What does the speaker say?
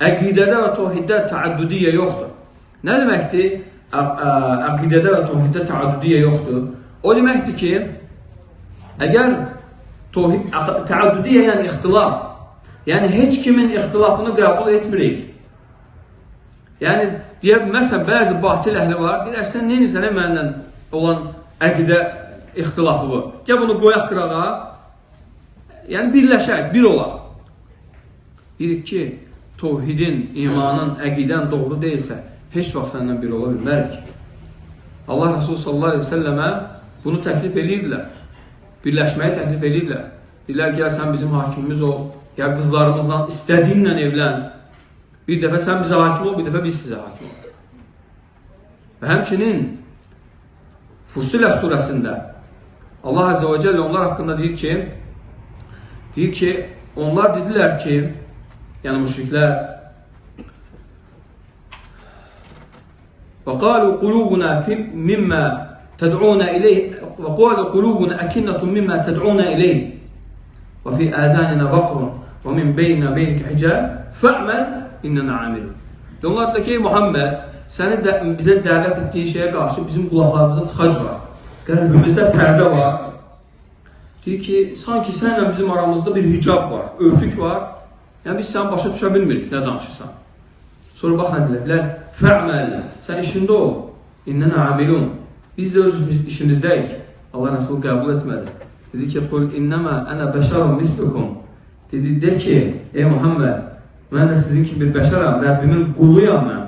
Əqidədə və təvhiddə təəddüdiyyə yoxdur. Nə deməkdir? Əqidədə və təvhiddə təəddüdiyyə yoxdur. O deməkdir ki, əgər təəddüdiyyə yəni ixtilaf, yəni heç kimin ixtilafını qəbul etmirik. Yəni deyə məsələn bəzi batil əhli var, deyirlər sən nə edirsən mənlə olan əqidə ixtilafı bu. Gəl bunu qoyaq qırağa. Yəni birləşək, bir olaq. Deyirik ki, təvhidin, imanın, əqidən doğru deyilsə, heç vaxt səndən bir ola bilmərik. Allah Resulü sallallahu əleyhi və səlləmə bunu təklif edirdilər. Birləşməyi təklif edirdilər. Deyirlər, gəl sən bizim hakimimiz ol, gəl qızlarımızla istədiyinlə evlən. Bir dəfə sən bizə hakim ol, bir dəfə biz sizə hakim ol. Və həmçinin Fussilet surəsində Allah Azze və Celle onlar haqqında deyir ki, onlar dedilər ki, yəni müşriklər və qalu qulubuna mimma təd'una ileyh və qalu qulubuna əkinnətun mimma təd'una ileyh və fi azanina vaqrun və min beynina beynike hicab fa'mel innena amilun. Onlar da ki, ey Muhammed, səni də, bizə dəvət etdiyin şeyə qarşı bizim qulaqlarımızda tıxac var. Qəlbimizdə pərdə var. Deyir ki, sanki sənlə bizim aramızda bir hicab var, örtük var. Yəni biz səni başa düşə bilmirik, nə danışırsan. Sonra bax nə deyirlər? Fə'məl, sən işində ol. İnnənə amilun. Biz də öz işimizdəyik. Allah Rəsulü qəbul etmədi. Dedi ki, qul innəmə ənə bəşərun mislukum. Dedi, de ki, ey Muhammed, mən də sizin kimi bir bəşərəm, Rəbbimin quluyam mən.